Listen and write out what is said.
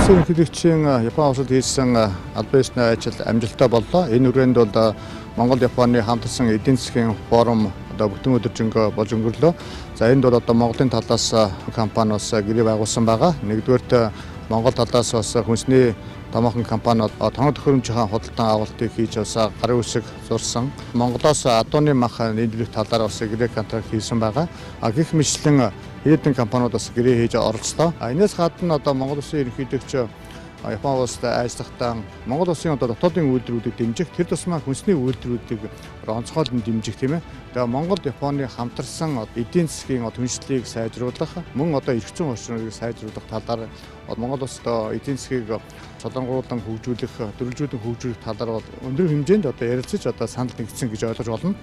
Улсын ерөнхийлөгчийн Япон улсад хийсэн албан ёсны ажил амжилттай боллоо. Энэ хүрээнд бол Монгол Японы хамтарсан эдийн засгийн форум одоо бүтэн өдөржингөө болж өнгөрлөө. За, энд бол одоо Монголын талаас компани бас гэрээ байгуулсан байгаа. Нэгдүгээрт, Монгол талаас бас хүнсний томоохон компани тогон төхөөрөмжийн худалдан авалтыг хийж бас гарын үсэг зурсан. Монголоос адууны мах нийлүүлэх талаар бас гэрээ контракт хийсэн байгаа. А гэх мэтчилэн хэдэн компаниуд бас гэрээ хийж оролцлоо. А энэс гадна одоо Монгол Улсын ерөнхийлөгч Япон улсад ажиллахдаа Монгол улсын одоо дотоодын үйлдвэрүүдийг дэмжих, тэр тусмаа хүнсний үйлдвэрүүдийг онцгойлон дэмжих, тийм ээ. Тэгээ Монгол Японы хамтарсан эдийн засгийн түншлэлийг сайжруулах, мөн одоо эрх зүйн орчныг сайжруулах талаар, Монгол улсад эдийн засгийг цолонгуулан хөгжүүлэх, дөрвөлжүүлэн хөгжүүлэх талаар бол өндөр хэмжээнд одоо ярилцаж, одоо санал нэгдсэн гэж ойлгож болно.